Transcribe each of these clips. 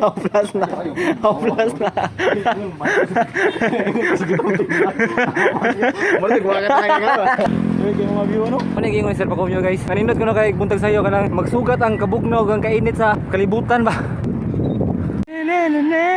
Hopeless na. Hopeless na. Murag wala ka tayo. Uy, mga view ano? Ano yung ingon, Sir Pacomio, guys? Kanindot ko na kay buntag sayo kanang magsugat ang kabugnog ang kainit sa kalibutan ba.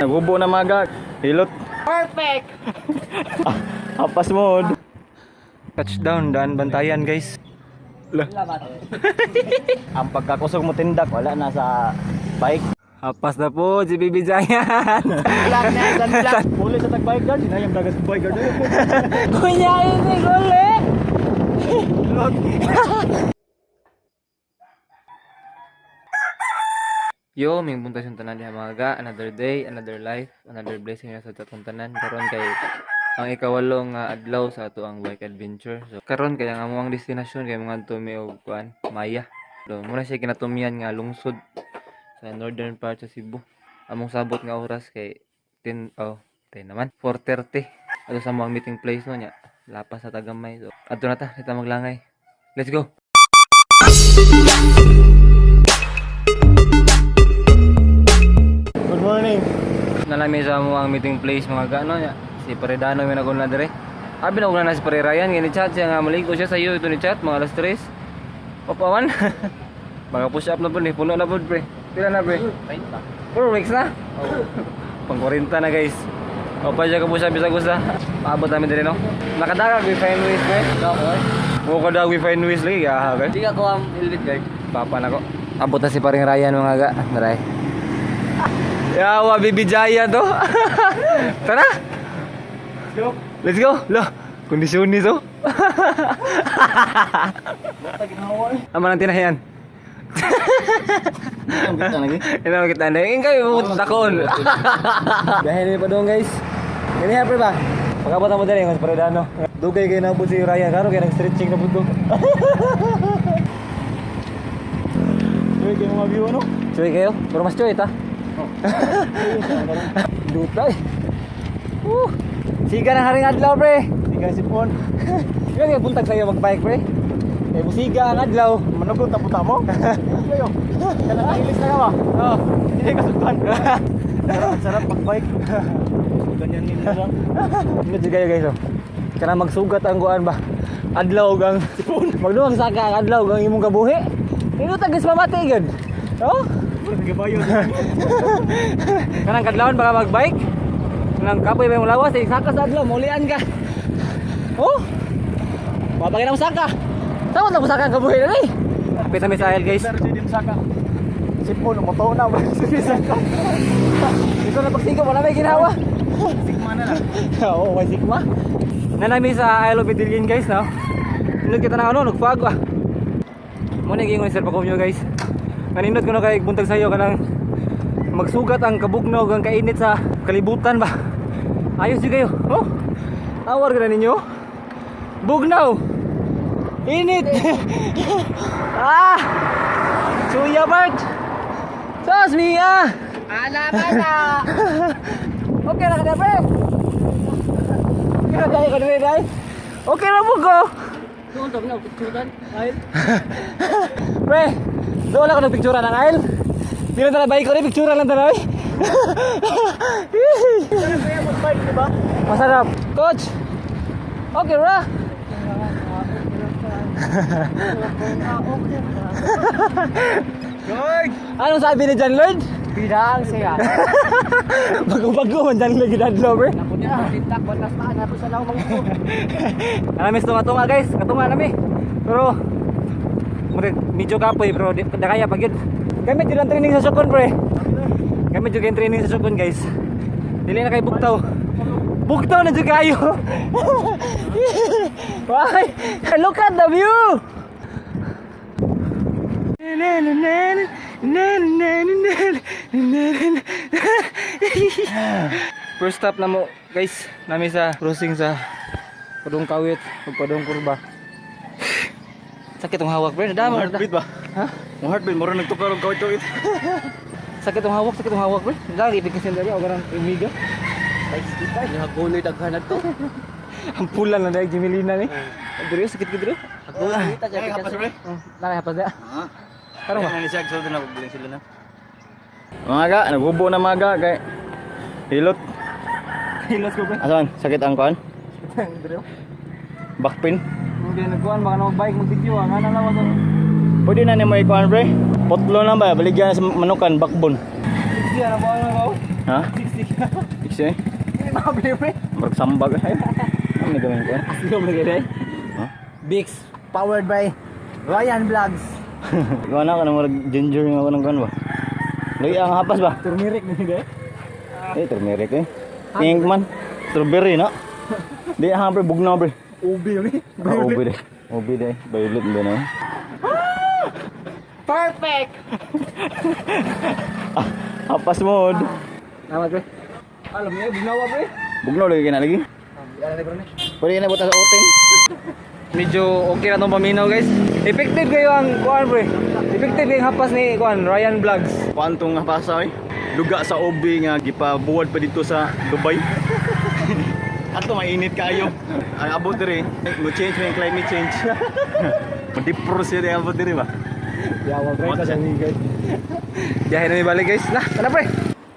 Nagubo na maga. Hilot. Perfect. Apas mo. Touchdown daan bantayan, guys. Ang pagkakusog mo tindak wala na sa bike. Hapas na po, si Baby Giant. Black na, sunblock. Puli sa tag bike guard, sinayang dagas sa bike guard. Kunya ini gole. Yo, may buntag sa tanan diha mga ga. Another day, another life, another blessing na sa atong tanan. Karon kay ang ikawalo nga adlaw sa ato ang bike adventure. So karon kay ang among destinasyon kay mga mi og kuan, Maya. So muna siya kinatumyan nga lungsod sa northern part sa Cebu. Among sabot nga oras kay 10, oh, 10 naman, 4:30. Ato sa among meeting place no nya. Lapas sa tagamay. So adto na ta, kita maglangay. Let's go. Good morning. Nalami sa mo ang meeting place mga gaano niya. Si Paredano may naguna dire. Abi na na si Pare Ryan ngani chat siya nga maligo siya sa iyo ito ni chat mga alas 3. Papawan. Mga push up na pud ni puno na pud, pre. Pila na, pre? 30. 4 weeks na. Pang 40 na, guys. O pa siya ka push up bisag usa. Paabot namin dire no. Nakadagag we find ways, pre. Mo ka dag we find ways lagi ah, pre. Di ka ko ang helmet guard. Papa na ko. Abot na si paring Ryan mga ga. Naray. Yawa, Baby Jaya to. Tara. Let's go. Let's go. Lo, kondisyon nito. Ama nang tinayan. Ang kita lagi. Ina kita na. Ingin kayo takon. Dahil pa doon, guys. Gani happy ba? Pagabot mo diri ng Paredano. Dugay kay nabot si Ryan karon kay nag-stretching na pud to. Uy, kay mga view ano? Chuy kayo? Pero mas chuy ta. Dutay. Woo! Siga ng haring adlaw, pre. Di ka sipon. Ikaw kay buntag sa'yo magbike, pre. Kay musiga ang adlaw. Manugot na puta mo. Kayo. Kana ilis na ka ba? Oh. Hindi ka sugtan. Sarap, sarap pag-bike. Ganyan nila lang. Ingat kayo, guys, oh. Kana magsugat ang kuan ba. Adlaw gang sipon. Magduwang saka ang adlaw gang imong kabuhi. Ino tagis mamati gud. Oh? Nagabayo. Kanang kadlawon baka magbike. Kanang kapoy ba imong lawas, eh, saka sa adlaw maulian ka. Oh. Mapakita mo saka. Tama na mo saka ang kabuhi na eh. Kapit na sa aisle, guys. Sir, si Saka. Sipon, moto na. Saka. Dito na pagsigaw, wala may ginawa. Sigma na lang. Oo, may sigma. Nanami sa Isle of Medellin, guys, no? Nindot kita na ano, nagfag ah. Muna yung ingon, Sir Pacomio, guys. Kanindot ko na kay buntag sayo kanang magsugat ang kabugnog ang kainit sa kalibutan ba. Ayos jud kayo. Oh. Awar ka na ninyo. Bugnaw. Init. Ah. Suya Bart. Sos Mia. Ala bala. Okay na ka na, pre. Okay na tayo ka na, day. Okay na mo ko. Doon daw na picturean. Ay. Pre, doon ako nagpictura ng aisle. Di lang talaga bike ko rin, pictura lang talaga. Kaya mag-bike, di ba? Masarap. Coach, okay ra. Lord! Anong sabi ni John Lloyd? Bidang siya. Bago-bago man John Lloyd ginadlaw, pre. Napunya ang tintak batas maan na sa law mga Nanamis tunga-tunga, guys, katunga nami. Pero medyo kapoy pero di, di kaya pag yun. Gamit yun ang training sa Sukon, pre. Gamit yun yung training sa Sukon, guys. Dili na kay bugtaw. Bugtaw na jud kayo. Why? Look at the view. First stop na mo, guys, nami sa crossing sa Padung Kawit ug Padung Kurba. Sakit ang hawak, pre. Nadama. Heartbeat ba? Ha? Ang heartbeat, mura nagtukar og kawit-kawit. Sakit ang hawak, sakit ang hawak, pre. Lagi ibig kasi dali og kanang imiga. Nagulay daghan to. Ang pula na dahil Jimilina ni. Diri sakit gid diri. Nagulay ta Ay, hapas, pre. Naka hapas da. Ha? Karon ba? Ano siya, sulod na pagbilin sila na. Mga ga, naghubo na mga ga kay hilot. Hilos ko pre. Asan? Sakit ang kuan? Back pain? Hindi nagkuhan baka na magbike mag-video ah. Nga na lang ako. Pwede na nimo ikuan pre. Potlo na ba? Baligyan sa manukan backbone. 60 ano ba ano ba? Ha? 60. 60 eh? Hindi makabili pre. Murag sambag ay. Ano ni gawin ko? Sige mo lagi day. Ha? Bix, powered by Ryan Vlogs. Ikaw na ka na murag ginger nga ako ng kuan ba? Lagi ang hapas ba? Turmeric ni day. Eh, turmeric eh. Pink man. Strawberry no? Di ha pre, bugnaw pre. Ubi yun eh. Ah, ubi de. Ubi de. Violet ba na? Perfect! Ah, hapas mo. Tama pre. Alam niya bugnawa pre. Bugnaw lagi kina lagi. Ano na pre ni? Pwede na buta sa otin. Medyo okay na tong paminaw guys. Effective kayo ang kuan pre. Effective kayo ang hapas ni kuan Ryan Vlogs. Kuan tong hapasa oy. Luga sa ubi nga gipabuwad pa dito sa Dubai. Ato mainit kayo. Ang abot diri, mo change mo yung climate change. Madipro siya ang abot diri ba? Yawa pre What kasi siya? ni guys. Biyahe na mi balik guys. Na, tara pre.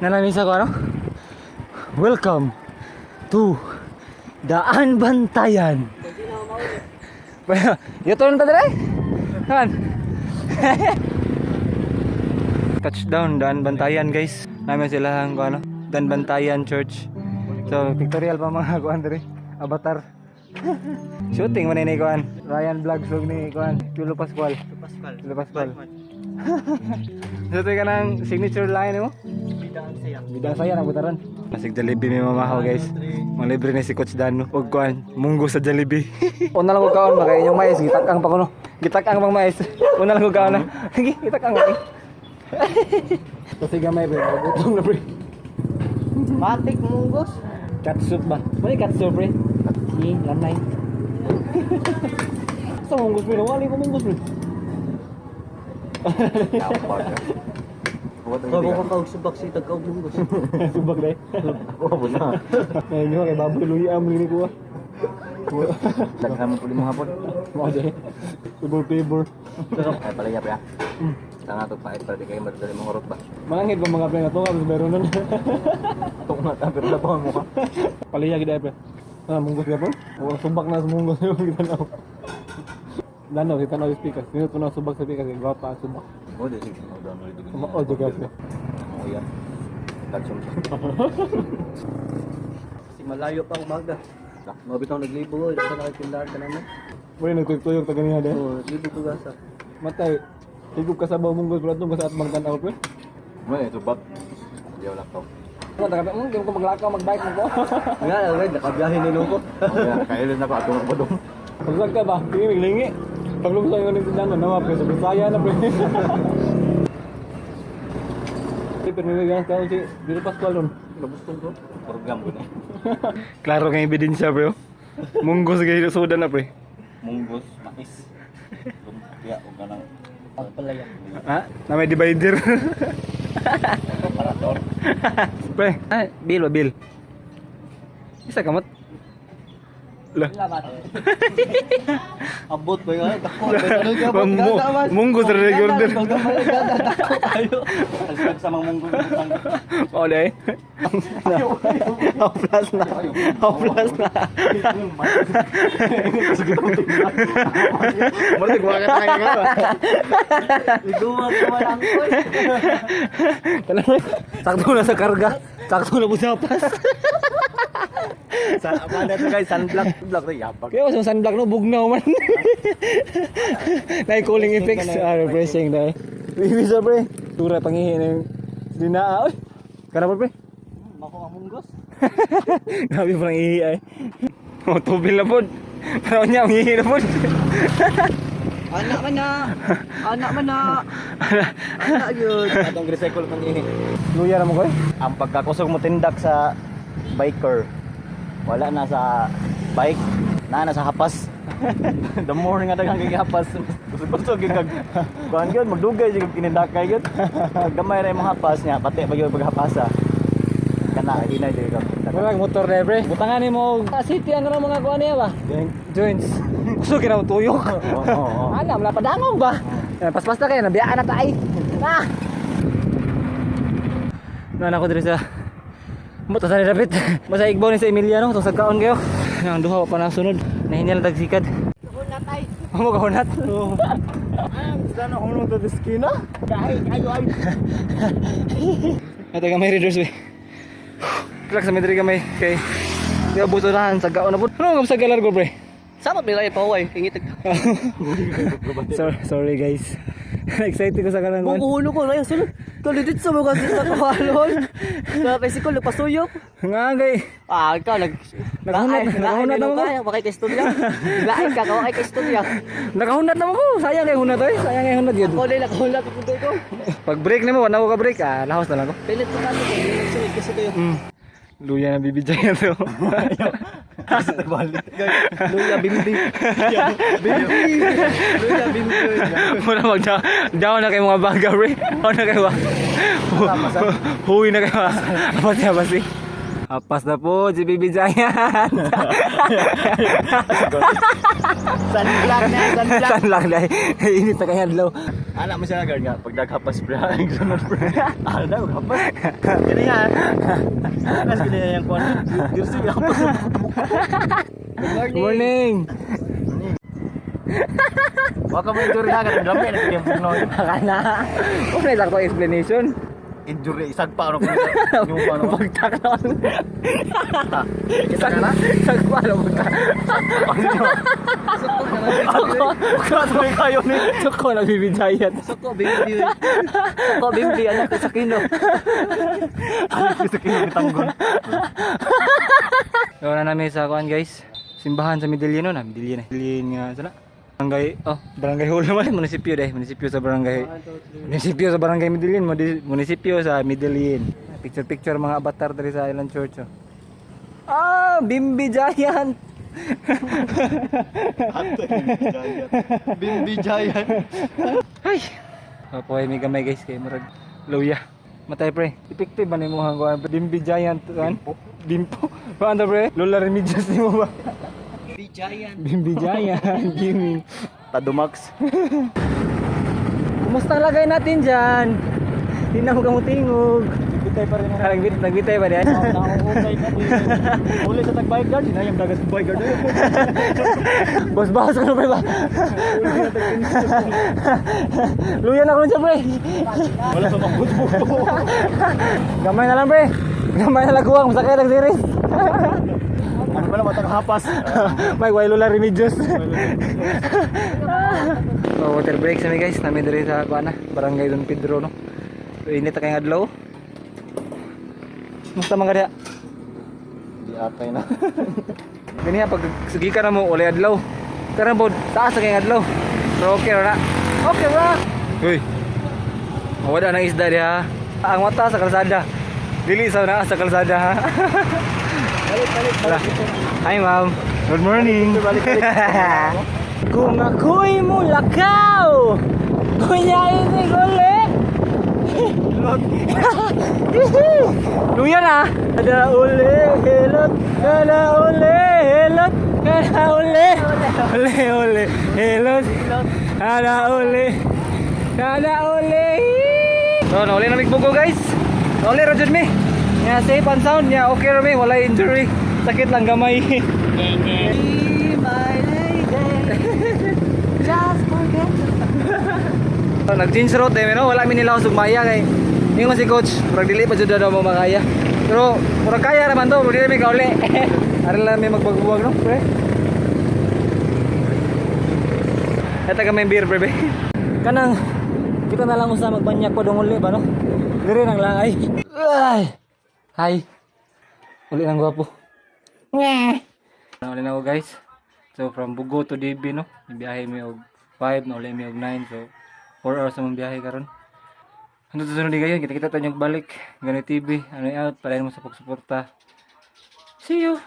Nalamin sa ko ano? Welcome to Daan Bantayan. Yuto na ta dire. Kan. Touchdown Daan Bantayan guys. Namin sila ang ano, Daan Bantayan Church. So pictorial pa mga kuan dire. Avatar. Shooting man ni kuan. Ryan Vlogs ug ni kuan. Tulo Pascual. Pascual. Tulo Pascual. So ito ka ng signature line mo? Bida ang saya. Bidang saya na butaran. Masig Jollibee may mamahaw guys. Malibre ni si Coach Dano. Og kuan, munggo sa Jollibee. Una lang ko kaon ba kay inyong mais gitak-ang pa kuno. Gitak-ang pang mais. Una lang ko kaon na. Sige, gitak-ang ba. Kasi gamay pre, gutom na pre. Matik munggos. Katsup ba? Mali katsup pre. Ni lanay. Sa munggos pre, wali ko munggos pre. Bago ka kaog subak si tagkaog munggos. Subak dai. Ako na. Ngayon kay baboy luya am ni ko. Daghan mo pud mo hapon. Mo dai. Favor favor. Ay pala pre. Tanga to pait para di kayo madali mong urot ba. Malangit ba mga pre na to tapos meron nun. Tunga ta pero labaw mo ka. Paliya gid ay pre. Ah, munggos ka po? O subak na sa munggos yung kita na. Lano, kita na yung speakers. Nindot ko na subak sa speakers. Gwapa ang subak. Oh, di sige mo download dito. Mao jud kasi. Oh, yan. Lagsum. Kasi malayo pa umaga. Mabitaw naglibo, sa nakatindahan ka naman. Wala nagtuyok ta ganiha de. Oo, naglibo ko gasa. Matay. Higop ka sa baw munggos pero atong sa atbang tan-aw pre. Mo ito bak. Di wala ko. Ano ta ka mo ko maglakaw magbike mo ko. Nga, okay, nakabiyahe ni Loko. Kailin na ko ato na ko dong. Paglag ka ba? Tingin miglingi. Paglubos ang yung tindahan nawa pre sa Bisaya na pre. Pero may ganas ka si Biro Pascual nun. Nabustong ko. Program ko na. Klaro kang ebidensya bro. Munggos kay sudan na pre. Munggos, mais. Lumpia o kanang Pagpalaya. Ha? Na may divider. Pre, ah, bill ba bill? Isa kamot. Lah. Abot ba yun? Dako. Munggos ra recorder. Dako kayo. Tagtag sa mga munggos. Oh, dai. Hoplas na. Hoplas na. Murag wa ka tayo nga. Iguwa ka walang koy. Sakto na sa karga. Sakto na po sa pas. Sa amana to guys, sunblock, block na yabag. Kaya sa sunblock no bugnaw man. Nay cooling effects, ah, refreshing dai. Bibi sa pre. Tura pangihi na yung dinaa oy. Kana pa pre. Mako ang munggos. Grabe parang ihi ay. Oh, tubil na pod. Parang niya ang ihi na pod. Anak man na. Anak man na. Anak yun. Atong recycle pang ihi. Luya ra mo koy. Ang pagkakusog mo tindak sa biker, wala na sa bike, na na sa hapas. The more nga daghang kay hapas, kusog-kusog gyud kag kuan gyud magdugay jud kag kinindakay gyud. Gamay ra imong hapas niya, pati pag yung paghapasa. Kana hinay jud kag tindak. Murag motor na pre. Butangan nimo og city ang kanang mga kuan niya ba? Joints. Kusog kina mo tuyok. Oo, oo, oo. Alam, wala padangog ba? Eh, paspas na kayo, nabiyaan na tayo. Ah! Naan ako diri sa Mata sa dapat. Basta igbaw ni sa Emiliano tong sagkaon kayo. Ang duha pa na sunod. Nahinyal tagsikad. Hunat ay. Amo ka hunat. Sana hunong ta diskina. Dahil ayo ay. Ito gamay readers we. Relax sa medri gamay kay di abuto na sagkaon na pud. Ano ang sa galargo, pre? Sama bila paway ingit. Sorry, sorry guys. Excited ko sa kanang Kung ulo ko na sulod. Kung dito sa mga sa kawalon. Sa bicycle nagpasuyop. Nga kay Ah, ikaw nag Nakahunat naman ko. Bakit ka istorya? Lain ka, kaway ka istorya. Nakahunat naman ko. Sayang kay hunat oy. Sayang kay hunat gyud. Ako din nakahunat ako ko. Pag break nimo, wala ko ka break. Ah, lahos na lang ko. Pilit ko kasi ko nagsunod kasi kayo. Luya na bibigyan na to. Luya bimbi. Bimbi. Luya bimbi. Muna mag down na kayo mga baga, pre. Down na kayo ba? Huwi na kayo. Apas na, apas eh. Apas na po, si Bibi Giant. Sunblock na, sunblock. Saan lang na. Init na kayo adlaw. Ana mo siya guard nga pag naghapas pre. Ang sunod pre. Ana daw hapas. Kini nga. Kas kini yang kuan. Jersey hapas. Good Good morning. Wa ka mo injury ha katong dami na kay pugno. Baka na. Wala lang ko explanation. Injury isag pa ano ko. Yung ano. Pagtak na. Isang na? Isang kwalo pagtak. Kaso kayo ni. Suko na Bibi Giant. Suko bimbi. Suko bimbi anak sa kino. Sa kino tanggol. Gawa na namin sa kuan, guys. Simbahan sa Medellin, no na Medellin eh. Medellin nga sana. Barangay, oh, barangay hall naman, munisipyo deh, munisipyo sa barangay. Munisipyo sa barangay Medellin, munisipyo sa Medellin. Picture picture mga avatar diri sa Island Church. Oh. Ah, Bimbi Giant. Bimbi Giant. Ay. Apo ay may gamay, guys, kay murag luya. Matay, pre. Epektive ba nimo ang kuan? Bimbi Giant kan? Dimpo. Paano, pre? Lola Remedios nimo ba? Bimbi giant. Bimbi Giant Gaming. Tadumax. Kumusta ang lagay natin dyan? Hindi na mo kamutingog. Nagbitay pa rin. Ah, nagbitay pa din? Nauutay ka din. Uli sa tag-bike guard, hinayang dagat sa bike guard. Boss, bawas ko na, pre ba? Luya na ko nun siya, pre. Wala sa mabut-buto. Gamay na lang, pre. Gamay na lang kuwang. Masakit ang series. Ano ba na matang hapas? May way Lola Remedios. So, water break sa mi, guys. Nami diri sa kuan na, Barangay Don Pedro, no. So, init na kayong adlaw. Musta man ka diha? Di atay na. Ganiya pag sugi ka na mo ulay adlaw. Karon pod taas na kayong adlaw. Pero okay ra na. Okay ra. Uy. Mawala ng isda diha. Ang mata sa kalsada. Dili sa naa sa kalsada ha. Balik, balik, balik. Hi, ma'am. Good morning. Balik, balik. Kung ako'y mulakaw, kunya ini gole. Luya na. Kada uli, hilot. Kada uli, hilot. Kada uli. Uli, uli, hilot. Kada uli. Kada uli. So, nauli na migbugo, guys. Nauli ra jud mi. Nya safe and sound nya okay ra mi, wala injury. Sakit lang gamay. Be my lady. Just forget. So, nag-change route eh, no? Wala mi nila ako sugmaya kay ingon si coach, murag dili pa jud daw mo makaya. Pero murag kaya raman to, murag dili mi kauli. Ari lang mi magbagbuwag, no, pre. Eta kami beer, pre. Be. Kanang kita na lang usa magbanyak pa dong uli ba, no? Dire nang langay. Ay. Hi. Uli nang gwapo. Nye. Nauli na ako, guys. So from Bugo to DB, no. Biyahe mi og 5, nauli mi og 9, so 4 hours naman biyahe karon. Ano susunod kayo? Kita-kita tayo balik. Ganit TV, ano out, palayan mo sa pagsuporta. See you.